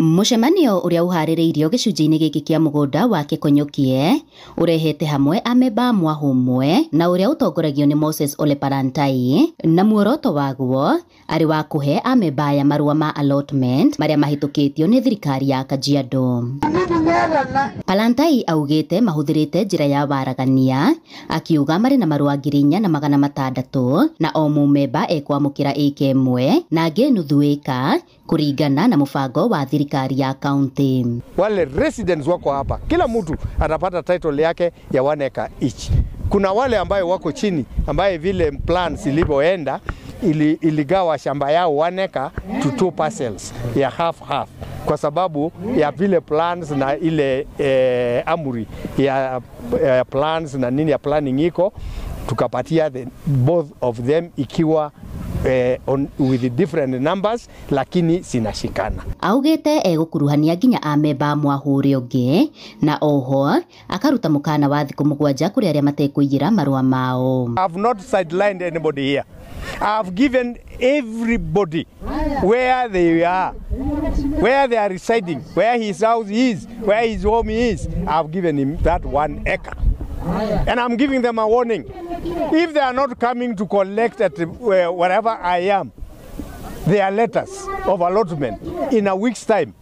Mũcemanio ũrĩa ũharĩrĩirio gĩcunjĩ-inĩ gĩkĩ kĩa mũgũnda wa Kĩkonyũkie ũrehete hamwe amemba mwahũ ũmwe na ũrĩa ũtongoragio nĩ Moses Ole Palantai, na muoroto waguo arĩ wa kũhe amemba aya marũa ma allotment marĩa mahĩtũkĩtio nĩ thirikari ya Kajiado. Palantai augĩte mahũthĩrĩte njĩra ya waragania, akiuga marĩ na marũa 4600 na o mũmemba ekwamũkĩra ĩka ĩmwe na angĩ nuthu ĩka kũringana na mũbango wa thirikari ya kaunti. Wale residents wako hapa, kila mtu atapata title yake ya 1 acre each. Kuna wale ambayo wako chini ambaye vile plans ilivyoenda iligawa shamba yao 1 acre to 2 parcels ya half half, kwa sababu ya vile plans na ile amri ya plans na nini ya planning iko, tukapatia both of them ikiwa with different numbers, lakini zinashikana. Augite egũkuruhania nginya amemba mwahũ ũrĩa ũngĩ, na oho akaruta mũkana wa thikũ 7 kũrĩ arĩa matekũiyĩra marũa mao. I've not sidelined anybody here. I've given everybody where they are, where they are residing, where his house is, where his home is. I've given him that 1 acre. And I'm giving them a warning. If they are not coming to collect at wherever I am, their letters of allotment in a week's time,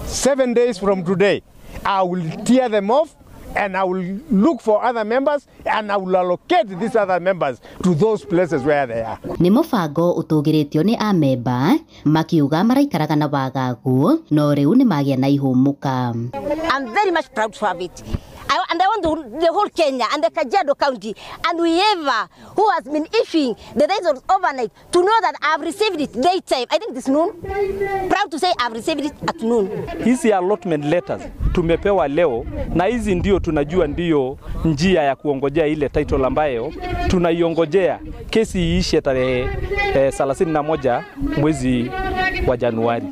7 days from today, I will tear them off and I will look for other members and I will allocate these other members to those places where they are. Nĩ mũbango ũtũgĩrĩtio nĩ amemba makiuga maraikaraga na wagagu no rĩu nĩ magĩa na ihũmũka. I'm very much proud to have it. And I want the whole Kenya and the Kajiado County and whoever who has been issuing the results overnight to know that I've received it daytime. I think this noon. Proud to say I've received it at noon. Hizi allotment letters tumepewa leo, na hizi ndio tunajua ndio njia ya kuongojea ile title ambayo tunaiongojea kesi iishe tarehe 31 mwezi wa Januari.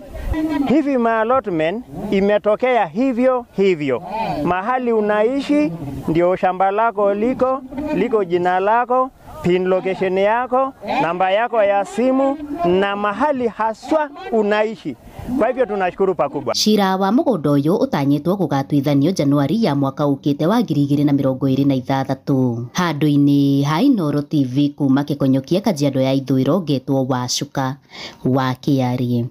Hivi ma allotment imetokea hivyo hivyo. Mahali unaishi ndio shamba lako liko jina lako, pin location yako, namba yako ya simu na mahali haswa unaishi. Kwa hivyo tunashukuru pakubwa. Cira wa mũgũnda ũyũ ũtanyĩtwo gũgatuithanio Januari ya mwaka ũkĩte wa 2026. Handũ-inĩ ha Inooro TV kuma Kĩkonyũkie Kajiado ya Ithũĩro, ngetwo Wacuka wa Kĩarĩ.